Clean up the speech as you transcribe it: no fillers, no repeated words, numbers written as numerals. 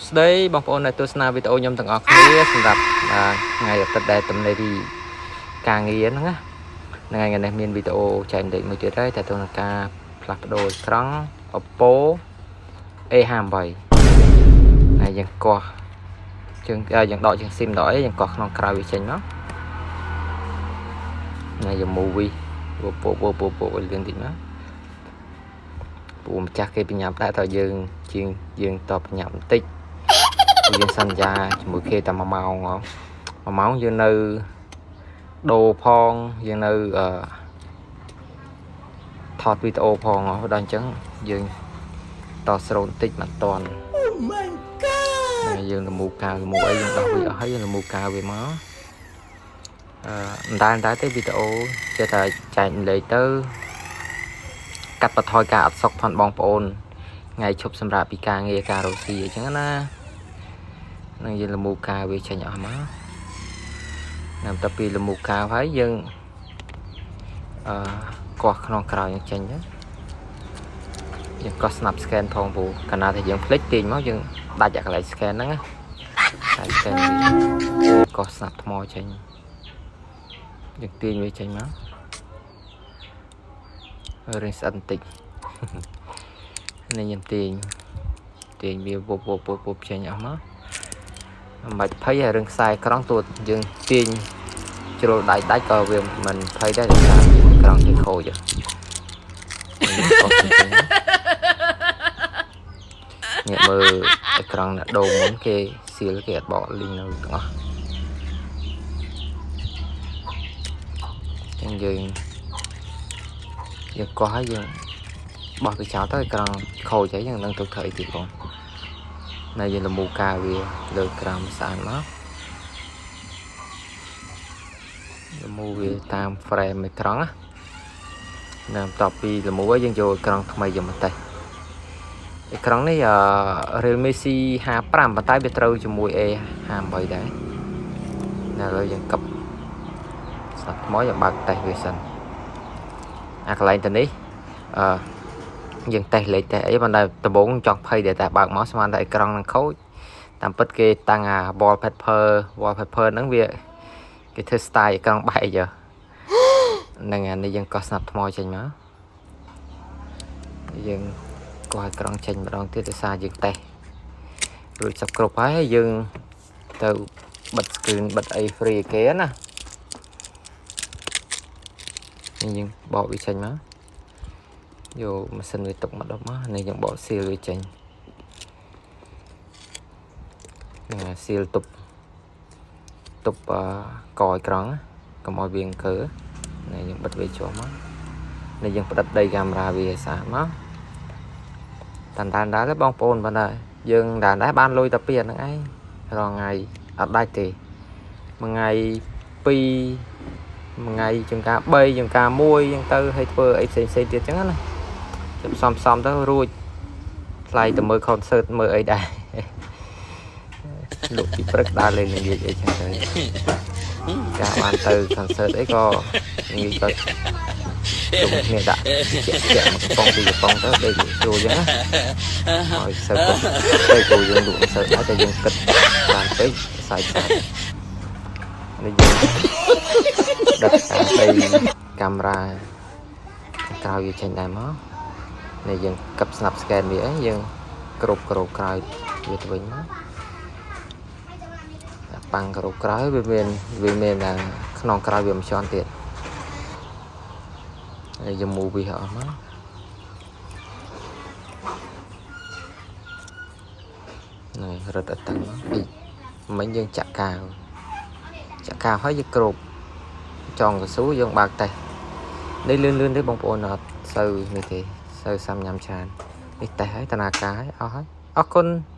ស្ដីបងប្អូនដែលទស្សនាវីដេអូខ្ញុំទាំងអស់គ្នាសម្រាប់ថ្ងៃអាទិត្យដែលទំនេរពីការងារហ្នឹងណាថ្ងៃនេះមានវីដេអូចែករំលែកមួយទៀតហើយតើតើនឹងការផ្លាស់ប្ដូរអេក្រង់ Oppo A58 ហើយយើងកោះជើងយើងដកជើងស៊ីមដកអីយើងកោះក្នុងក្រៅវាចេញមកណាយើង movie ពោពោពោពោឲ្យលឿនតិចមកពូម្ចាស់គេបញ្ញាប់ដែរតើយើងជាងយើងតបញ្ញាប់បន្តិចយើងសន្យាជាមួយគេតែ1ម៉ោង1ម៉ោងយើងនៅដូរផងយើងនៅអឺថតវីដេអូផងដល់អញ្ចឹងយើងតស្រូនតិចមិនតាន់ Oh my god! យើងលមូកាវលមូអីយើងដោះវាអស់ហើយយើងលមូកាវវាមកអឺមិនដែលដែរទេវីដេអូចេះតែចែករំលែកទៅកាត់បន្ថយការអត់សុខផងបងប្អូនថ្ងៃឈប់សម្រាប់ពីការងារការរកស៊ីអញ្ចឹងណានឹងយើងលមូកាវវាចេញអស់មកណាំតែពីលមូកាវហើយយើងអឺកោះក្នុងក្រោយយើងចេញទៅយើងកោះស្នាប់ scan ផងព្រោះកាលណាតែយើងភ្លេចទាញមកយើងដាច់អាកន្លែង scan ហ្នឹងណាតែ scan វាកោះស្នាប់ថ្មចេញយើងទាញវាចេញមករឿងស្អិតបន្តិចនេះខ្ញុំទាញទាញវាវប់វប់វប់វប់ចេញអស់មកមិនបាច់ភ័យហើយរឿងខ្សែក្រង់ទួតយើងទាញជ្រុលដៃដាច់ក៏វាមិនភ័យដែរដោយសារក្រង់គេខូចងាកមើលអេក្រង់អ្នកដូរមុនគេសៀលគេអត់បកលីងនៅទាំងអស់ចឹងយើងយើងកោះហើយយើងបោះវាចោលទៅអេក្រង់ខូចហើយយើងនឹងទុកធ្វើអីទៀតបងនៅយើងលមូកាវាលើក្រោមស្អាតមកលមូវាតាម frame អេក្រង់ណានៅបន្ទាប់ពីលមូហើយយើងយកអេក្រង់ថ្មីយកមកតេស្តអេក្រង់នេះ Realme C55 ប៉ុន្តែវាត្រូវជាមួយ A58 ដែរនៅឥឡូវយើងកឹបស្ដាប់ថ្មយើងបើកតេស្តវាសិនអាកន្លែងទៅនេះអឺយើងតេស្តលេខតេស្តអីប៉ុន្តែដំបូងចង់ភ័យដែរតែបើកមកស្មានតែអេក្រង់នឹងខូចតាមពិតគេតាំងអា wallpaper ហ្នឹងវាគេធ្វើ style អេក្រង់បែកហ្នឹងអានេះយើងកោះស្នាប់ថ្មចេញមកយើងកោះអេក្រង់ចេញម្ដងទៀតដោយសារយើងតេស្តរួចសពគ្រប់ហើយយើងទៅបិទ screen បិទអី free គេណានេះយើងបកវាចេញមកយកម៉ាស៊ីនវាទុកមកដុំមកនេះយើងបក seal វាចេញហ្នឹង seal ទប់ទប់កអេក្រង់កុំឲ្យវាអង្គើនេះយើងបិទវាជាប់មកនេះយើងផ្ដិតដីកាមេរ៉ាវាឲ្យស្អាតមកតាន់តាន់ដែរបងប្អូនប៉ុន្តែយើងដែរដែរបានលុយតែពីអាហ្នឹងឯងរាល់ថ្ងៃអត់ដាច់ទេមួយថ្ងៃ2មួយថ្ងៃចង្ការ3ចង្ការ1ចឹងទៅឲ្យធ្វើអីផ្សេងផ្សេងទៀតចឹងណាចាំសំសំទៅរួចថ្លៃទៅមើល concert មើលអីដែរលក់ពីព្រឹកដើរលេងល្ងាចអីចឹងទៅការបានទៅ concert អីក៏ងាយក៏ជុំគ្នាដាក់ជាក់ជាក់មួយកំប៉ុងពីរកំប៉ុងទៅដេកស្រួលចឹងណាឲ្យសូវទៅទៅគូយើងលក់មិនសូវដែរតែយើងគិតបានពេកសាយសាយនេះយើងដិតតាមដីកាមេរ៉ាក្រោយវាចេញដែរមកនេះយើងកឹបស្នាប់ scan វាអីយើងគ្រប់គ្រប់ក្រោយវាទៅវិញមកប៉ាំងគ្រប់ក្រោយវាមានវាមានក្នុងក្រោយវាមិនជាន់ទៀតហើយយើងមូវាអស់មកនេះរត់អត់តាំងពីមិញយើងចាក់កាវចាក់កាវហើយយើងគ្របចងកស៊ូយើងបើកតេស្តនេះលឿនលឿនទេបងប្អូនអត់សូវនេះទេសូវសាំញ៉ាំច្រើននេះតេស្តហើយតនាការហើយអស់ហើយអរគុណ។